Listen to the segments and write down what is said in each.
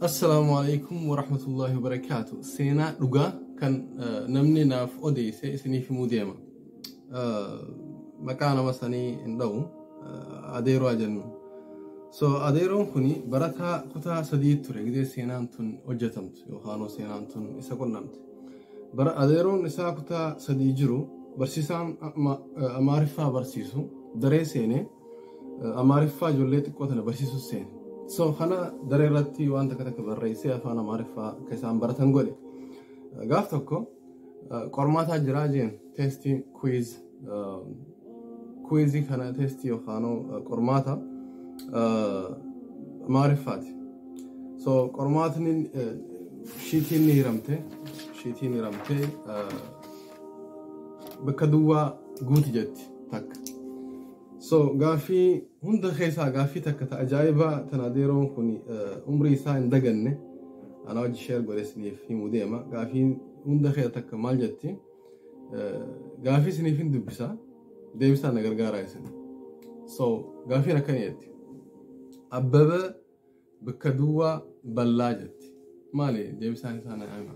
Assalaamu alaikum warahmatullahi wabarakaatu. Seenaa dhugaa kan namni naaf odeesse isiniif himuu deema. Maqaa nama sanii hin dha'u. Adeeroo jennu. So adeeroon kuni barataa kutaa 3 ture gidee seenaan tun hojjetamtu yookaan seenaan tun isa qunnamte. Bara adeeroon isaa kutaa 3 jiru barsiisaan Amaariffaa barsiisu daree seenee Amaariffaa ijoollee xiqqoo tana barsiisu seene. So kana daree irratti waan takka takka barreessee afaan Amaariffaa akka isaan baratan godhe. Gaaf tokko qormaataa jiraa jeen teestii quiz quizii kana teestii yookaan qormaata Amaariffaati. So qormaatni shiitiin ni hiramte bakka duwwaa guuti jetti takka. So gaafii hunda keessaa gaafii takka ta ajaa'ibaa tan adeeroon kun umrii isaa hin daganne ana wajji sheer godhe isiniif himuu deema. Gaafii hunda keessa takka maal jetti? Gaafii isiniif hin dubbisa deebisaa na gargaaraa isin. So gaafiin akkana jetti. Abbaba bakka duwwaa bal'aa jetti. Maali deebisaan isaa na hima?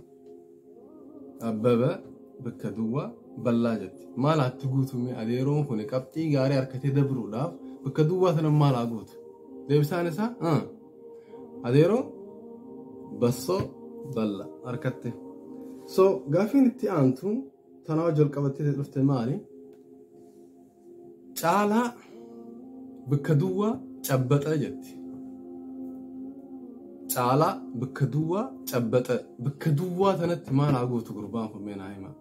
Abbaba bakka duwwaa bal'aa jetti. Maal atti guutume adeeroon kun qabxii gaarii harkatee dabruudhaaf bakka duwwaa sana maal haa guutu? Deebisaan isaa adeeroo bassoo bal'aa harkatte. So gaafiin itti aantu tanaa jalqabattee dhufte maali? Caalaa bakka duwwaa cabbaxa jetti. Caalaa bakka duwwaa cabbaxa. Bakka duwwaa sanatti maal haa guutu gurbaan kun mee naa hima?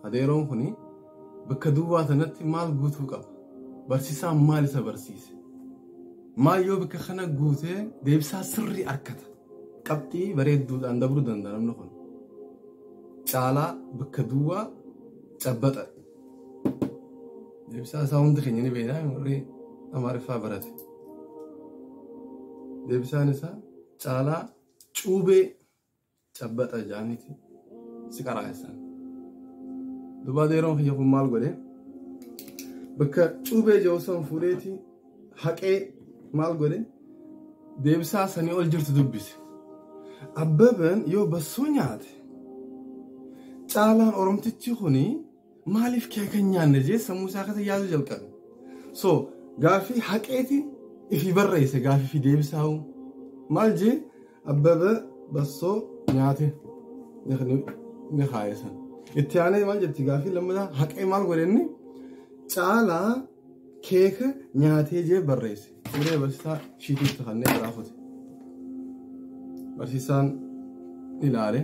Adeeroon kuni bakka duwwaa sanatti maal guutuu qaba? Barsiisaan maal isa barsiise? Maal yoo bakka kana guutee deebisaa sirrii harkata? Qabxii bareedduudhaan dabruu danda'a namni kun. Caalaa bakka duwwaa cabbaxa. Deebisaa isaa hundi keenya ni beeknaa warri Amaariffaa barate. Deebisaan isaa caalaa cuubee cabbaxa jaaniiti si qaraasan. Duuba adeeroon kiyya kun maal godhe? Bakka cuubee jiru san fuudheeti haqee maal godhe? Deebisaa sanii ol jirtu dubbise. Abbaban yoo bassoo nyaate caalaan oromtichi kuni maaliif keeka hin nyaanne jee sammuu isaa keessa yaaduu jalqabe. So gaafii haqeeti ifii barreesse gaafii fi deebisaa maal jee Abbaba bassoo nyaate ni kaayesan. Itti aanee maal jetti gaafii lammataa haqee maal godhe inni caalaa keeka nyaatee jee barreesse. Fuudhee barsiisaa shiitiitti kanneen biraa fute. Barsiisaan ilaale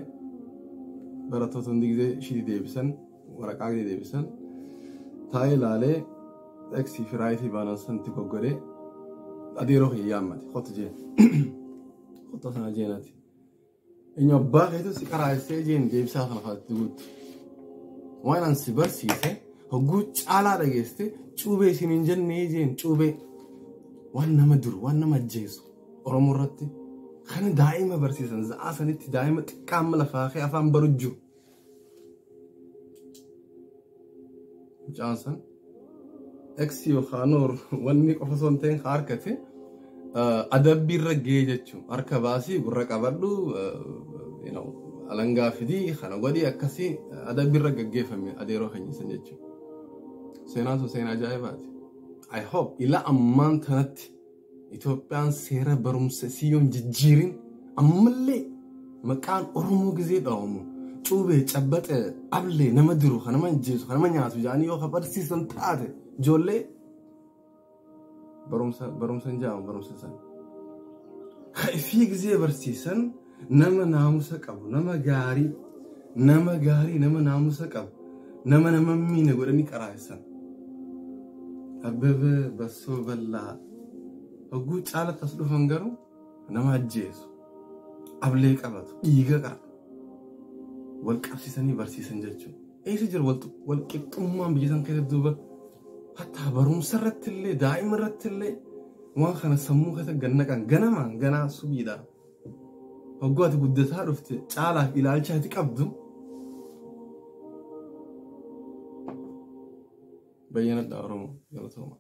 barattoota hundi gizee shiitii deebisan waraqaa gizee deebisan taa'ee ilaalee X fi raayitii baanan sanatti goggodhee adeeroo kiyya yaammate kottu jeen. Kottu sana jeenati. Eenyu abbaa keetu si qaraasee jeen deebisaa kana kanatti guuttu. Waan an si barsiise hogguu caalaa dhageesse cuubee isin hin jennee jeen cuubee waan nama duru waan nama ajjeesu Oromoo irratti kana daa'ima barsiisan za'aa sanitti daa'ima xiqqaa amma lafaa kee afaan baru jiru. Mucaan san X yookaan wanni qofa osoo hin ta'in harkate adabbii irra gahee jechuun harka baasii gurra qabadhu alangaa fidii kana godhii akkasii adabbii irra gaggeeffame adeeroo keenya san jechuudha. Seenaan sun seenaa ajaa'ibaati. I hope ila ammaan tanatti Itoophiyaan seera barumsa isii yoon jijjiirin ammallee maqaan Oromoo gizee dhawamu cuubee cabbaxe ablee nama diru kan nama ajjeesu kan nama nyaatu jedhanii yoo barsiisan taate ijoollee barumsa hin jedhamu barumsa san. Ka ifii gizee barsiisan nama naamusa qabu nama gaarii nama naamusa qabu nama nama miine godhanii qaraasan. Abbebe bassoo bal'aa hogguu caalatti as dhufan garuu nama ajjeesu ablee qabatu dhiiga qara wal qabsiisanii barsiisan jechuudha. Eessa jira wal qixxummaan biyya san keessatti duuba hatta barumsa irratti illee daa'ima irratti illee waan kana sammuu keessa gannaqan ganamaan ganaa subiidha. Hogguu ati guddataa dhufte caalaaf ilaalcha ati qabdu bayyanadha Oromoo galatooma.